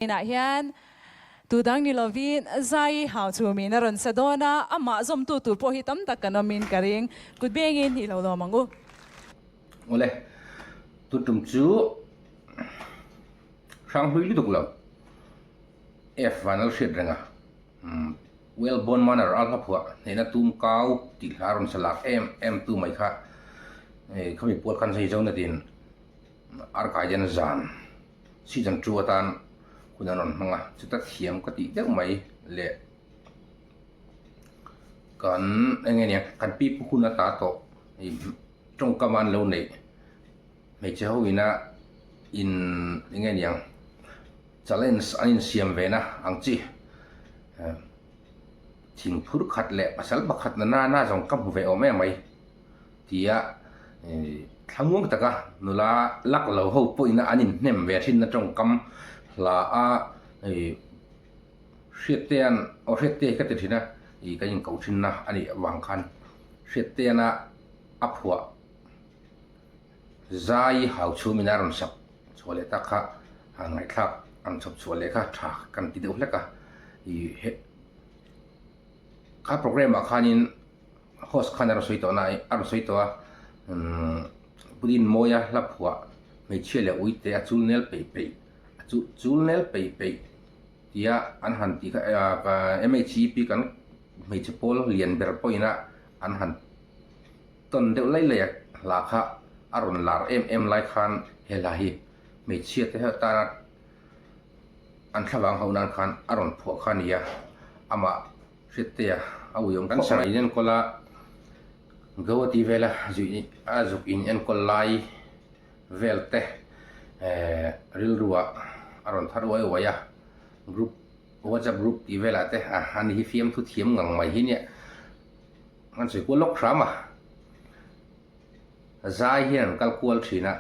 Inah hian tu dang ni lovin Zai hau chhumin a rawn sa dawn a, amah zawmtu tur pawh hi tam tak kan awmin ka ring. Kut bengin i lo lawm ang u. Awle, tun tum chu hranghlui lutuk lo F van al hriat reng a, Wellborn Manor a hlaphuah hnehna tum kau tih hla rawn sa lak em em tu mai kha khami pual khan zai zo natin Arkaiden zan Season 2 atan hun an rawn hmang a, chuta thiam ka tih deuh mai leh kan eng nge nia kan pi pu hun ata tawh ih tawngkam an lo neih hmeichhe ho ina in eng nge niang challenge an insiam ve na ang chi thing phur khat leh pasal pakhat na nana zawng ka hmu ve awm em mai. Tia thlamuang taka nula lak lo ho pawhin an inhnem ve thinna tawngkam hla a Hriattea'n aw Hriattea hi ka ti thin a, ih kan inkoh thinna a nih avang khan Hriattea'n a a phuah zai hau chhum in a rawn sak chhuah leh tak kha ngaihthlak an chhawp chhuah leh kha tha kan ti deuh hlek a, ih he kha programme ah khanin Host khan a rawn sawi tawh na a rawn sawi tawh a, umm Putin mawia hla phuah hmeichhia leh uite a chul nel peih peih a chu chul nel peih peih tia an han tih kha MHEP kan hmeichhe pawl lian ber pawhin a an han tawn deuh lai lai a hla kha a rawn lar em em lai khan he hla hi hmeichhia te tana an thlavang ho nan khan a rawn phuah kha a ni a, amah. Hriattea a ui awm khawp mai. In enkawl a, Guwahati vela zuih a zuk in enkawl lai vel te rilru ah a rawn thar uai uai a, group WhatsApp group tih velah te a ani hi fiamthu thiam ngang mai hi nia an sawi kual lawk hram a, zai hian an kal kual thin a,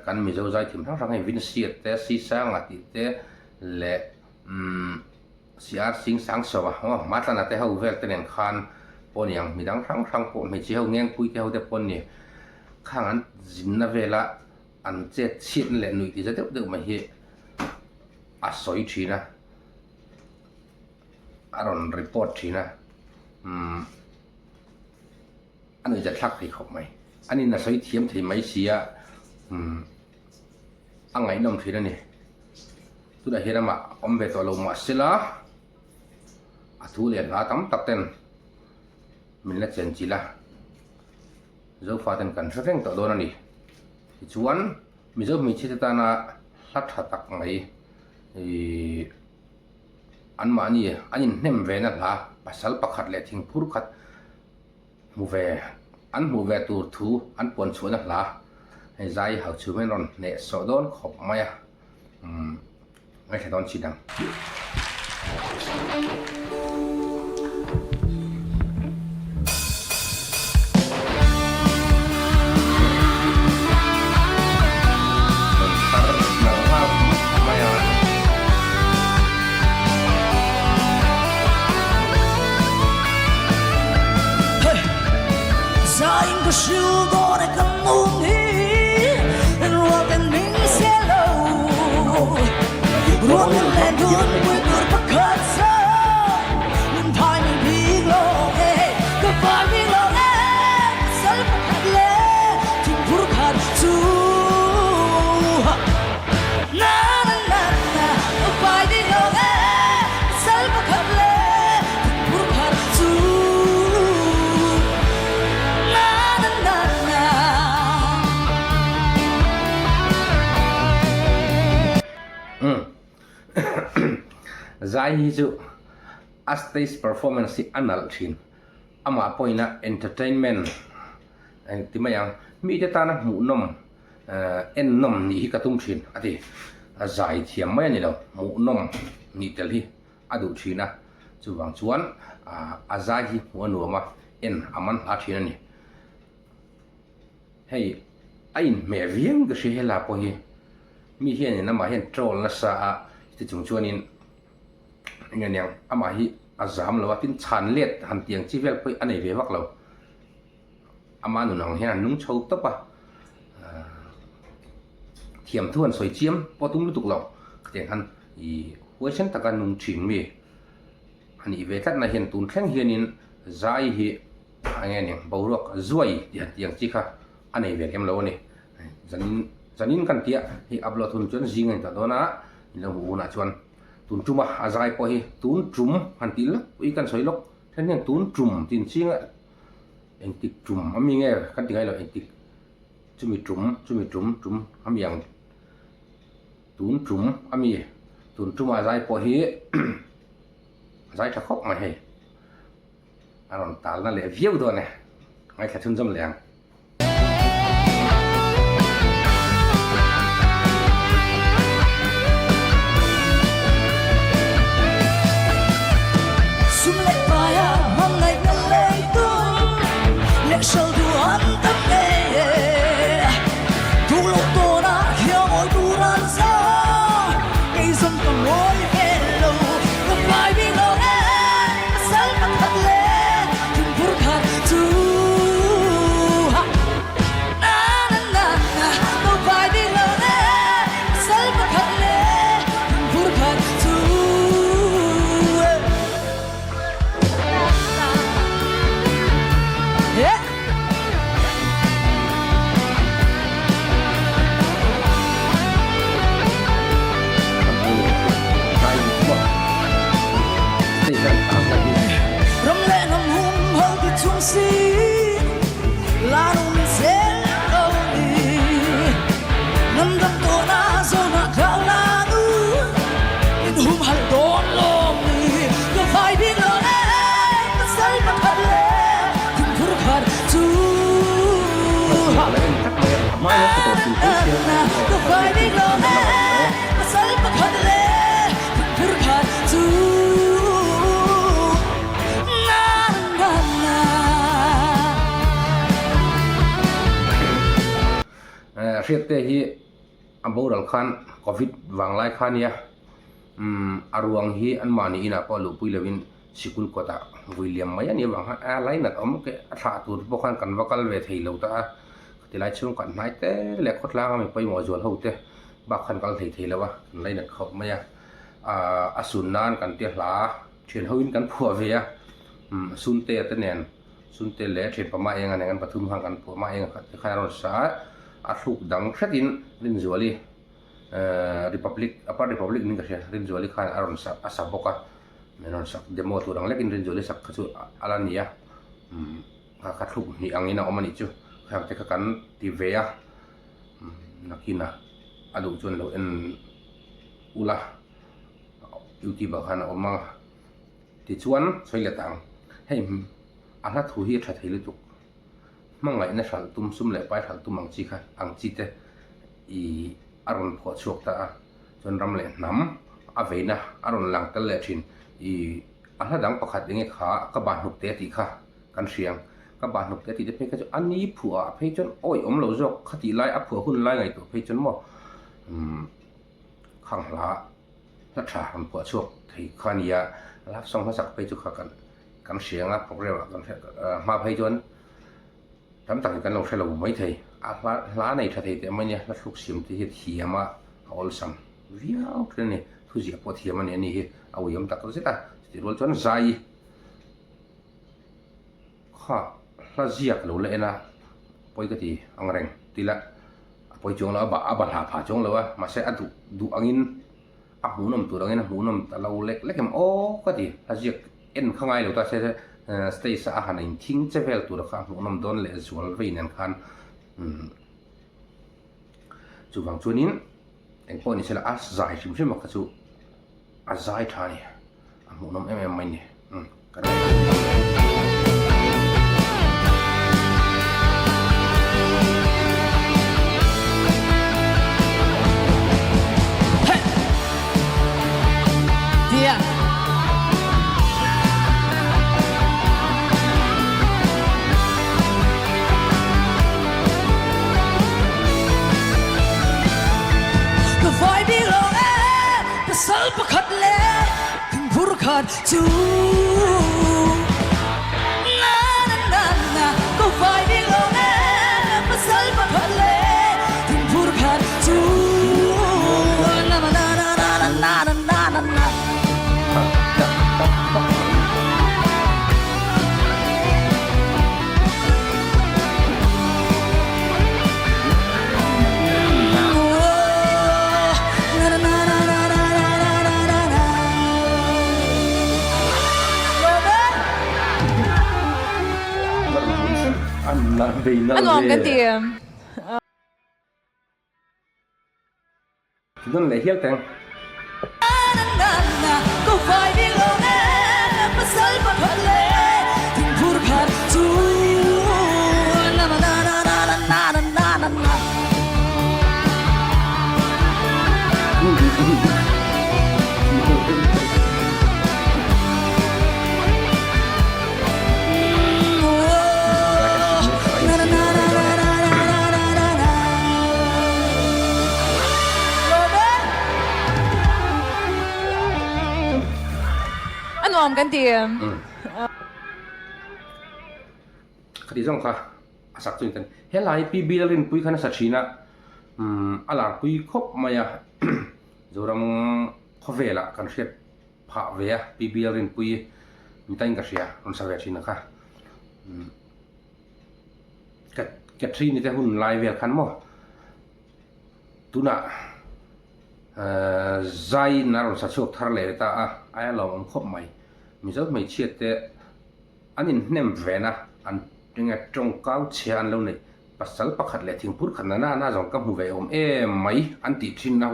kan Mizo zai thiam hrang hrang hei Vincy te Sisanga tih te leh umm. CR Singh Sangsawa aw Matlana te ho vel te nen khan pawh ni ang midang hrang hrang pawh hmeichhe ho Ngengpui te ho te pawh ni khang an zinna vela an chet chhiatna leh nuih tiza deuh deuh mai hi a sawi thin a, a rawn report thin a umm a nuihzat thlak thei khawp mai anin a sawi thiam thei mai si a umm. A ngaihnawm thin a ni. Tunah hian amah awm ve tawh lo mah sela a thu leh hla tam tak ten min la chen chilh a, Zofa ten kan hre reng tawh dawn a ni. Tichuan Mizo hmeichhia te tana hla tha tak mai ihh anmahni an inhnem ve na hla pasal pakhat leh thingphur khat Hmu ve, an hmuh ve tur thu an puan chhuahna hla hei zai hau chhum hian rawn hneh sawh dawn khawp mai a, umm ngaithla dawn chin ang. Rawn thar nalh nghal khawp mai a. Zai hi chu a stage performance hi a nalh thin. Amah pawhin a entertainment engti mai ang mite tana hmuhnawm ennawm nih hi ka tum thin a ti. A zai thiam mai a ni lo, hmuhnawm nih tel hi a duh thin a, chuvang chuan a zai hi hmuh a nuam a, en a man hla thin a ni. Hei a inhmeh viau ka hria hela pawh hi mi hianin amah hian troll nasa a chuti chung chuanin eng nge niang amah hi a zam lo a tin chhan let han tiang chi vel pawh hi a nei ve vak lo. Ama nun ang hian an nung chho tawp a, thiam thu an sawi chiam pawh tum lutuk lo. Khatiang khan i huaisen taka nung thin mi a nih ve tlatna hian tun thleng hianin zai hi a nge ning boruak zuai tih han tih ang chi kha a nei ve lem lo a ni. Zanin zanin kan tia hei upload hun chuan zing a ni tawh dawn a, in lo hmuh hunah chuan tun tuma a zai pawh hi tun tum han tih lawk i kan sawi lawk then hian tun tum tih inching a engtik tum a mi nge kan ti ngai lo engtik chumi tum chumi tum tum a mi ang. Tun tum a mi tun tuma zai pawh hi a zai tha khawp mai hei a rawn talna leh viau dawn e ngaithla chhunzawm leh ang. Sum leh paia hmangaihna lei tum leh hral duh an tam e. Duhloh tawnah hian awi tur an za, kei zawng ka ngawi ve lo, ka fai bik lo e, pasal pakhat leh thingphur khat chu ha. Na na na na, ka fai bik lo e, pasal pakhat leh thingphur khat chu e. Ram leh hnam hum ho ti chung si la nung zel ko ni Nan dam tawhna zawnah thlau la nu in hum halh dawn lawm ni Ka fai bik lo e pasal pakhat le thingphur khat chu Ka fai bik lo e pasal pakhat le thingphur khat chu Na na na. Hriatte hi a boral khan covid vanglai kha nia umm a ruang hi an mahni inah pawh luhpui lovin sikul kawtah vui liam mai a nih avang khan a lainat awm ke a thlah tur pawh khan kan va kal ve thei lo ta a tilai chhung kan hnai te leh khawtlang a mi pawimawh zual ho te bak khan kal thei thei lo a kan lainat khawp mai a ahh a sun nan kan ti hla thian ho in kan phuah ve a umm sunte te nen sunte leh thian pama enga nen kan pathum khan kan phuah mah enga khat te khan a rawn sa a a thluk dang hretin Rinzuali Republic Upper Republic niin ka hria Rinzuali khan a rawn sak a sa bawk a min rawn sak demo tur ang lekin Rinzuali sak kha chu a la ni a umm kha kha thluk hnih angin a awm a nih chu khang te kha kan ti ve a umm nakinah a duh chuan lo en ula youtube ah khan a awm a tichuan sawi let ang hei a hla thu hi a tha thei lutuk. Hmangaihna hralh tum, sum leh pai hralh tum ang chi kha ang chi te i a rawn phuah chhuak ta a, chuan ram leh hnam a veina a rawn lang tel leh thin. I a hla dang pakhat enge kha ka bah hnuk te tih kha kan hria ang. Ka bah hnuk te tih te phei kha chu a ni phuah ah phei chuan awi awm lo zawk kha tih lai a phuah hun lai ngaihtuah phei chuan maw umm khang hla hla tha rawn phuah chhuak thei kha a nia. Love song hmasak phei chu kha kan Kan hria anga program ah kan hriat hma phei chuan tam takin kan lo hre lo mai thei. A hla hla nei tha thei teh mai nia, hla thluk siam te hi a thiam a, a awlsam viau thin a ni. Thuziah pawh a thiam a ni, ani hi a uiawm tak zet a. Chutih rual chuan zai kha hla ziak lo la en a, pawi ka ti ang reng tila a pawi chuang lo a, a bahlah phah chuang lo a, mahse a duh duh angin A hmuhnawm tur angin a hmuhnawm ta lo lek lek em aw ka ti. A ziak en kha ngai lo ta se stage a han inthing che vel tur kha a hmuhnawm dawn leh zual vei nen khan umm chuvang chuanin engpawh ni sela a zai hrim hrim a kha chu a zai tha a ni. A hmuhnawm em em mai a ni. Umm ka Ka vai bik lo e, pasal pakhat leh thingphur khat chu na na na na ka vai bik lo e pasal pakhat leh thingphur khat chu na na na na na. Bei A nalh nuam kan ve. ti. Ti dawn leh hial teng. A nuam kan ti em? Khati zawng kha a sak chu ni tan. Helai PB Lalrinpuii khan a sa thin a, a larpui khawp mai a, Zoram khawvelah kan hriat phah ve a, PB Lalrinpuii mitain ka hria rawn sa ve thin a kha. Catherine te hun lai vel khan maw tunah zaiin a rawn sa chhuak thar leh ta a, aia lawmawm khawp mai. Mizo hmeichhia te an inhnem ven a, an enge tawngkau chhia an lo neih pasal pakhat leh thingphur khat nana na zawng ka hmu ve awm em mai an tih thin a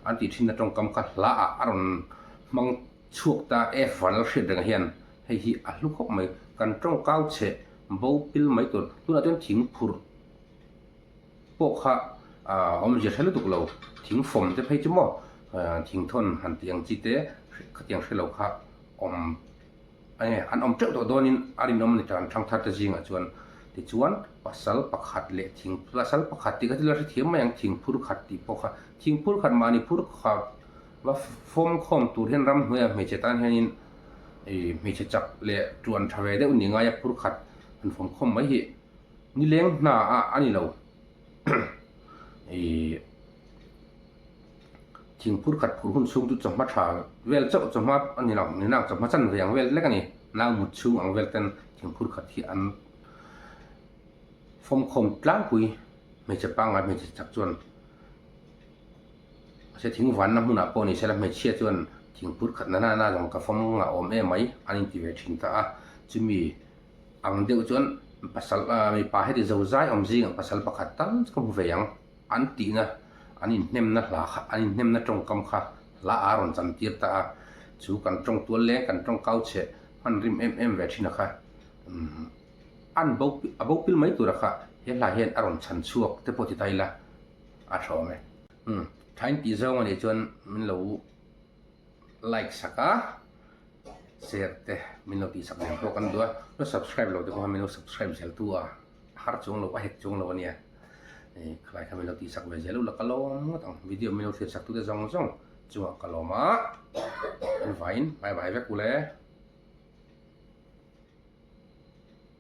an tih thin na tawngkam kha hla ah a rawn hmang chhuak ta e vanal hriat reng hian hei hi a hlu khawp mai kan tawngkau chhe bo pil mai tur tunah chuan thing phurh pawh kha awmzia hre lutuk lo thing fawm te phei chu maw thing thawn han tih ang chi te khatiang hre lo kha awm Enge an awm teuh tawh dawnin a rinawm a ni tan thangthar te zingah chuan tichuan pasal pakhat leh thing pasal pakhat tih kha chu la hrethiam mai ang thingphur khat tih pawh kha thingphur khat mahni phur khat va fawm khawm tur hian ramhnuaiah hmeichhe tan hianin ih hmeichhe chak leh tuan tha ve deuh ni ngaia phur khat han fawm khawm mai hi nileng hna ah a ni lo ih. Thingphur khat phur hun chhung chu chawhma tha vel chauh chawhma a ni lo ni nang chawhma chanve ang vel lek a ni nau mut chhung ang vel ten thingphur khat hi an fawmkhawm tlangpui hmeichhe pangngai hmeichhe chak chuan mahse thing vanna hmunah pawh ni sela hmeichhia chuan thingphur khat nana na zawng ka fawm ngah awm em mai an inti ve thin ta a chumi ang deuh chuan pasal mipa heti zo zai awm zingah pasal pakhat tal chu ka hmu ve ang. An tihna, an inhnemna hla kha, an inhnemna tawngkam kha hla a rawn chan tir ta a, chu kan tawng tual leng, kan tawng kau chhe hman rim em em ve thin a kha, umm an bo, a bo pil mai tur a kha he hla hian a rawn chhan chhuak te pawh ti ta ila a tha awm e. Umm thain tih zawng a nih chuan min lo like sak a, share te min lo tih sak zel pawh kan duh a, lo subscribe lo te pawh kha min lo subscribe zel tu a. har chuang lo a hek chuang lo a nia eh khalai kha min lo tihsak ve zel ula ka lawm ngawt ang video min lo thlir sak tute zawng zawng chungah ka lawm a an vaiin bye bye vek ule.